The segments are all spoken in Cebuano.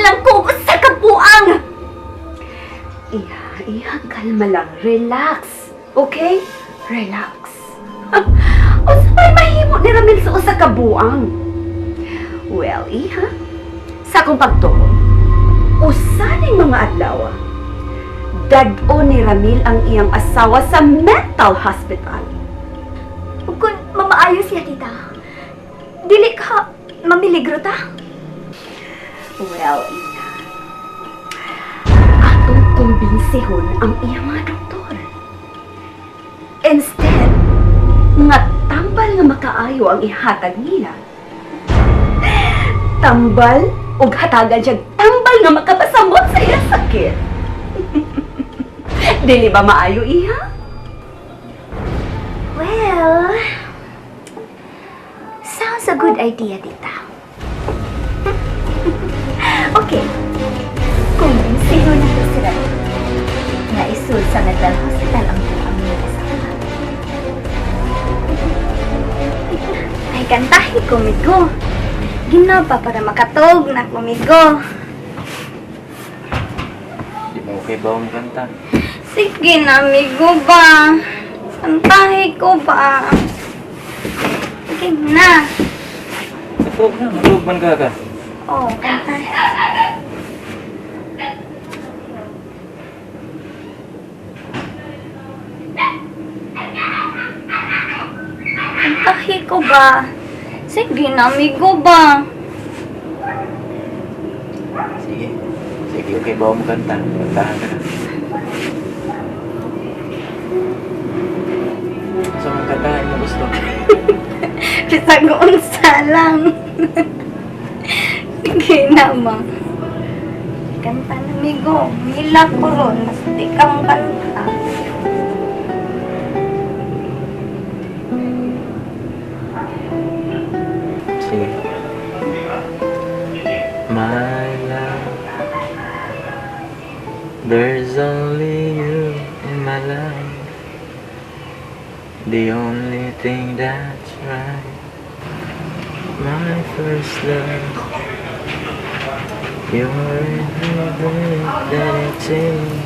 lang ko og usa ka buang. Iha, iha, kalma lang. Relax. Okay? Relax. Unsa may mahimo ni Ramil sa usa ka buang? Well, iha, sa akong pagtuo, usa ning mga adlaw, dad-on ni Ramil ang iyang asawa sa mental hospital. Ug kung mamaayo siya, tita, dili ka mamiligro ta? Well, iha, atong kumbinsihon ang iyang mga doktor. Instead nga tambal nga makaayo ang ihatag nila, tambal ug hatagan siya tambal nga makapasamot sa iyang sakit. Dili ba maayo, iha? Well, sounds a good idea, tita. Okay. Kumbinsiho na to sila nga isud sa mental hospital ang buang nila asawa. Ay, kantahi ko, migo. Ginaw pa para makatog na ko, migo. Di mo okay ba ang kanta? Sige na, migo ba? Kantahi ko ba? Sige na. Matug na, matug man ka ka. Oh, kantahi. Kantahi ko ba? Sige na, amigo ba? Sige. Sige, okay ba ang kanta? Kantahan ka na. Sa mga kantahan mo gusto? Bisag unsa lang. Sige na, ma. Kanta na, amigo. Mila ko ron. Mas di ka mong kanta. Sige. My love, there's only you in my life. The only thing that's right. My first love. You're every breath that I take.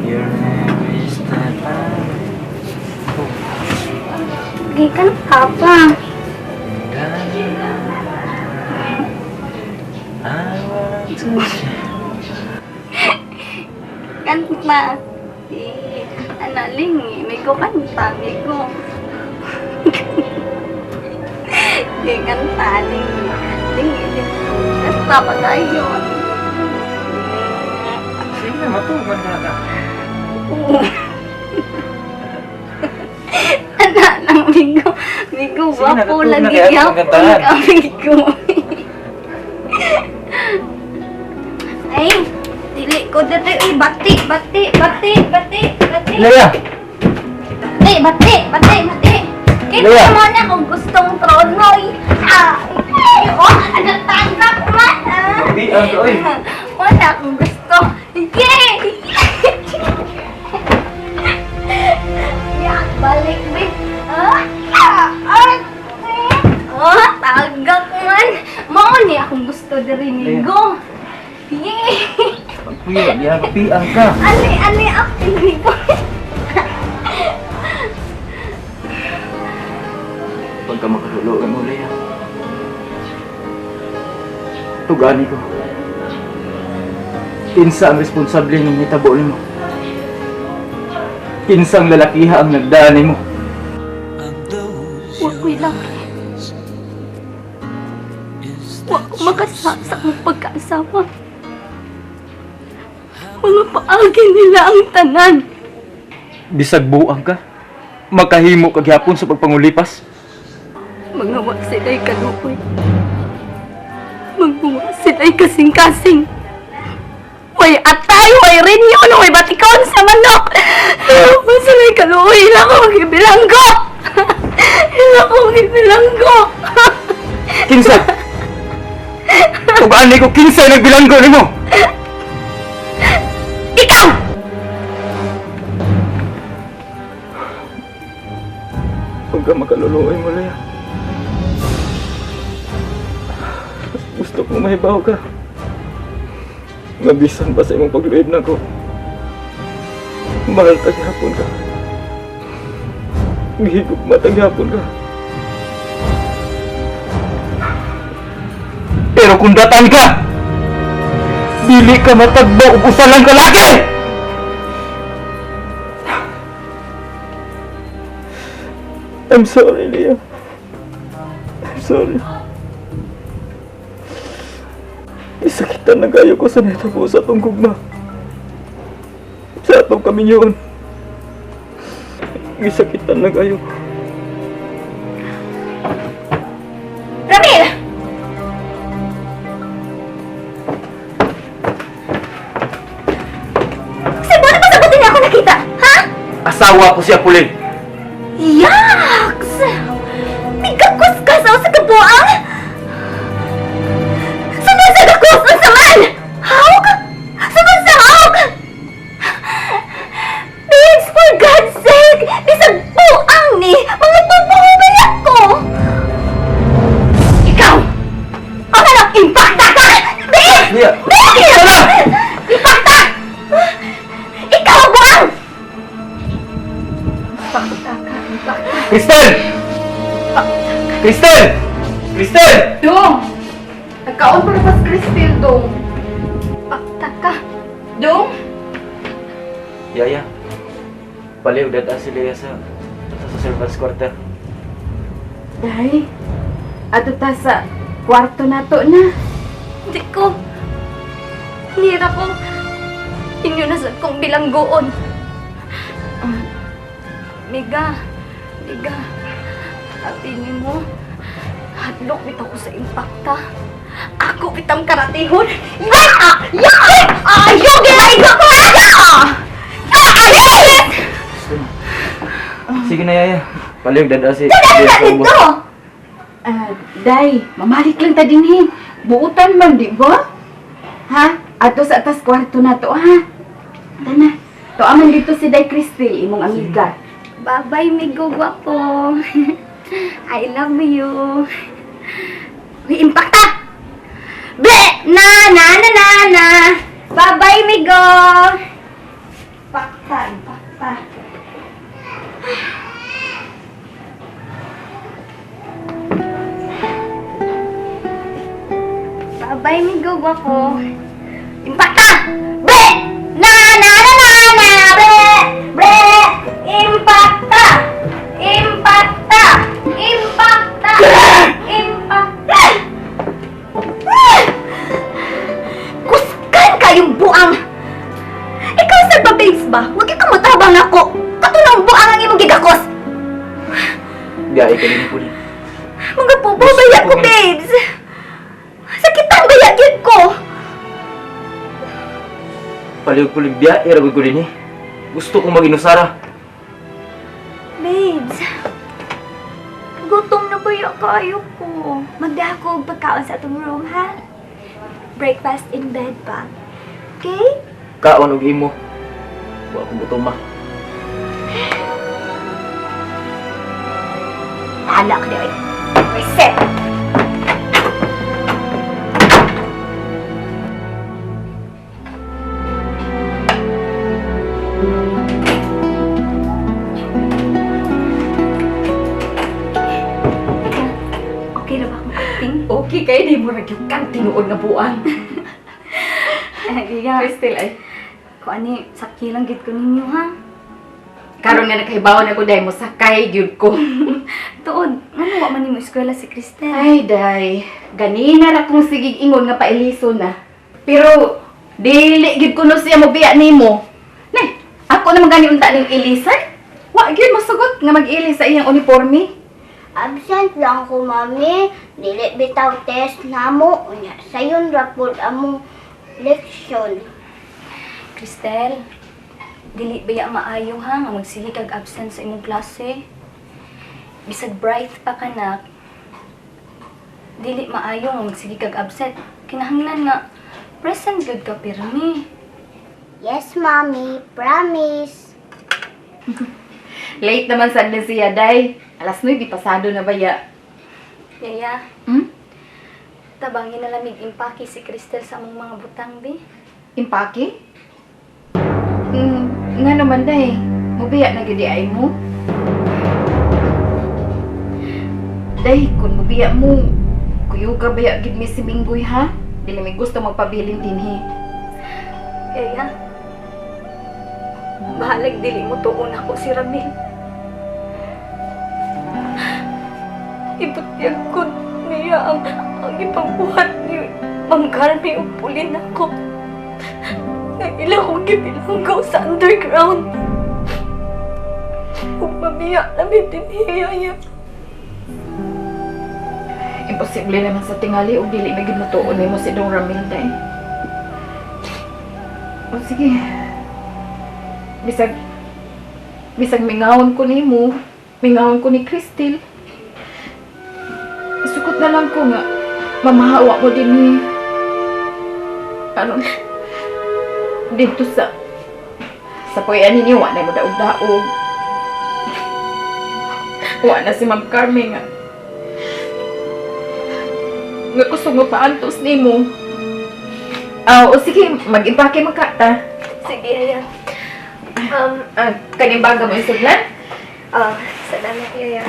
You're every step I Sige, kanta pa. And I want to share. Kanta. Eh, ana, lingi. Migo, kanta, migo. Sige, kanta, lingi. Lingi, lingi. Kanta pa tayo. Sige na, matuman ka ka. Ana lang, migo. Migo, Sige na, wapo natulog na lagi kaya yapon akong kantahan. ka, migo. Ay, dili ko dito. Ay, bati, bati, bati, bati, bati. Leia! Bati, bati, bati, bati. Kaya Leia! mo na kung gustong trono. Ay, ay, oh, ano, tanggap man, ah. Di, ang oy. Wala akong gusto. Yay! Ya, balik, be. Ah, ah, ah, oh, tagak man. Mao ni akong gusto diri nigo. Yay! Kuya, diya kapiang ka. Ali, ali, apil nigo. Pagka makalulo mo, Leia. Tugani ko. Kinsa ang responsable ng hitabo nimo? Kinsa ang lalakiha ang nagdaan nimo? Wa ko'y laki. Wa ko makasa sa akong pagkaasawa. Mga paagi nila ang tanan. Bisag buang ka, makahimo ka gyapon sa pagpangulipas. Mga wa sila'y kaluoy. Mga wa sila'y kasing-kasing. Way atay, way rinyon, way batikon sa manok. Wa sila'y kaluoy, ila ko gibilanggo. Ila ko gibilanggo. Kinsa? Tugani ko kinsa nagbilanggo nimo? Ikaw! Pagka makaluluoy mo, Leia. Gusto kong mahibaw ka. Mabisan pa sa imong pagluib nako. Mahal taghapon ka. Gihigugma taghapon ka. Pero kung datan ka, dili ka matagbo og usa lang ka laki! I'm sorry, Leah. I'm sorry. Isakitan na kayo ko sa nitabo sa atong gugma. Sa atong kaminyoon. Gisakitan na kayo ko. Ramil! Kasi buwan pa sagutin niya ako nakita, ha? Asawa ko siya, Pulin. Yaks! Nagkakos ka sa usa ka buang? Sunod sa gakos unsa man! Hawk? Sunod sa hawk! Babes, for God's sake! Bisag buang ni! Mga bubuhay ako! Ikaw! Ang anak, impacta ka! Babes! Leah! Babes! Impacta! Ikaw ang buang! Impacta ka, impacta. Cristel! Cristel! Cristel! Dong! Nagkaon pa pas Cristel, Dong. Impacta ka. Dong? Yaya, paliw dada si Leah sa servants quarter. Day, ato ta sa kwarto nato na. Hindi ko. Nira ko. Inyo na sa kong bilanggoon. Miga, Miga. Atini mo. Hadlok bitaw ko sa impakta. Ako bitang karatihon. Ya! Ya! Ayaw ginaigo ko! Ya! Ya! Sige na, Yaya. Paliw dada si Dali Leah na sa ubos. dito! Day, mamalik lang ta dinhi. Buutan man, di ba? Ha? Ato sa atas kwarto na to, ha? Tana. To aman dito si Day Cristel, imong amiga. Bye-bye, Migo gwapo. I love you. Uy, impacta! Ble! Na, na, na, na, na! Bye-bye, Migo. Impakta, impakta. Bye-bye, Migo gwapo. Impacta! Ble! Na, na, na, na, na! Ble! Ble! Impacta! Impacta! Impakta! Impakta! Kuskan kayong buang! Ikaw sa babes ba? Huwag ka matabang ako! Katulong buang ang imong gigakos! Biyahe ka din, Pulin. Mga pububay ako, babes! Sakitan ba yagid ko? Paliw, Pulin. Biyahe, ragod ko din eh. Gusto kong mag-inusara. Babes, gutom na ba ya kayo ko? Magdaha ko og pagkaon sa atong room, ha? Breakfast in bed pa. Okay? Kaon og imo. Wa akong gutom, ma. Bahala ka di ay. Reset! Okay na ba akong acting? Okay kay di mo ra gyud kang tinuod nga buang. Iya. Cristel ay. Ko ani, sakya lang gid ko ninyo, ha? Karon nga nakahibaw na ko day mo sakay gyud ko. Tuod, ngano wa man nimo eskwela si Cristel? Ay day, ganina ra kong sigig ingon nga pailiso na. Pero dili gyud kuno siya mobiya nimo. Nay, ako naman gani unta ning ilisan. Wa gyud mosugot nga mag-ilis sa iyang uniforme. Absent lang ko, mami. Dili bitaw test namo. Unya, sayon ra pud among leksyon. Cristel, dili ba ya maayo ha nga magsige kag absent sa imong klase? Bisag bright pa kanak, dili maayo nga magsige kag absent. Kinahanglan nga present gyud ka pirmi. Yes, mami. Promise. Late naman sad na siya day. Alas 9 pasado na ba ya? Yaya, Hmm? tabangin na lamig impake si Cristel sa among mga butang bi. Impake? Nga naman, day. Mubiya na gyud ay mo. Day, kung mubiya mo, kuyuga baya gyud mi si Minggoy, ha? Dili mi gusto magpabilin dinhi. Yaya, bahalag dili mo tuon ako si Ramil. Ibutyag ko niya ang ipangbuhat ni Ma'am Carmi ug pulin ako. Nga ila kong gibilanggaw sa underground. Ug mamiya na mi dinhi, Yaya. Imposible naman sa tingali ug dili na gyud motuon nimo si Dong Ramil, day. O sige. Bisag mingawon ko nimo, mingawon ko ni Cristel. Isukot na lang ko nga mamahawa mo din ni aron dito sa puyan ninyo, wa na mo daog-daog. Wa na si Ma'am Carmen nga kusog mo paantos nimo. Ah, o sige, mag-impake man ka ta. Sige, Yaya. Ah, kaning baga mo isuglan? Ah, salamat, Yaya.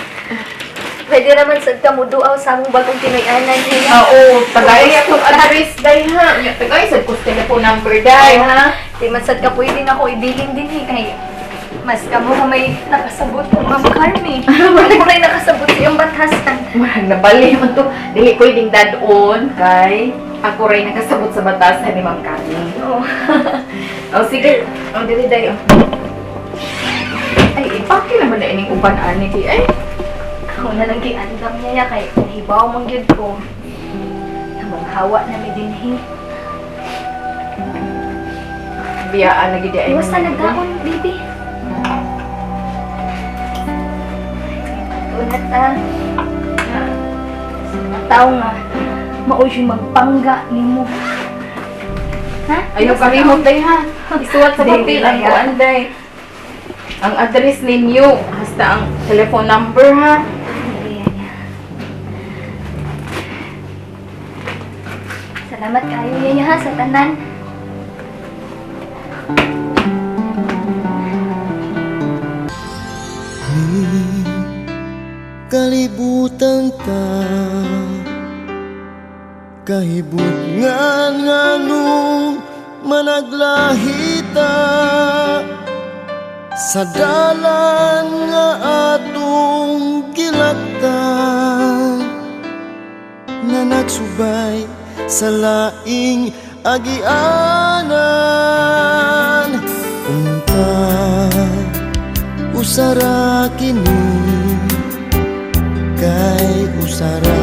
Pwede naman sad ka mo duaw sa among bagong Pinoy-anan, Yaya. Ah, oo, tagay akong address day ha. Nya tagay sad ko sa telephone number day ha. Di man sad ka pwede na ako ibilin din eh. Kay mas kamo ka may nakasabot kung Ma'am Carmi. Ako rin nakasabot sa iyong batasan. Murag nabali man to. Dili pwedeng dadon kay ako ray nakasabot sa batasan ni Ma'am Kami. Oo. O sige, o dili day. Oh. Ay, ipake naman na ining uban ani kay ay. Ako na lang giandam niya kay nahibaw man gyud ko. Namanghawa na mi dinhi. Biyaan na gid ay. Iwas na nagkaon, baby. Tunat ta. Sa mga tao nga, maoy siya magpangga nimo. Ha? Ayaw kalimot day ha. Isuwat sa Dili, papel ang Yaya. kuan day. Ang address ninyo, hasta ang telephone number ha. Sige, Yaya. Salamat kayo, Yaya, ha, sa tanan. Kalibutan ta kahibutngan nganong managlahita sa dalan nga atong gilaktan nga nagsubay sa laing agianan. Unta usara kini kay usara.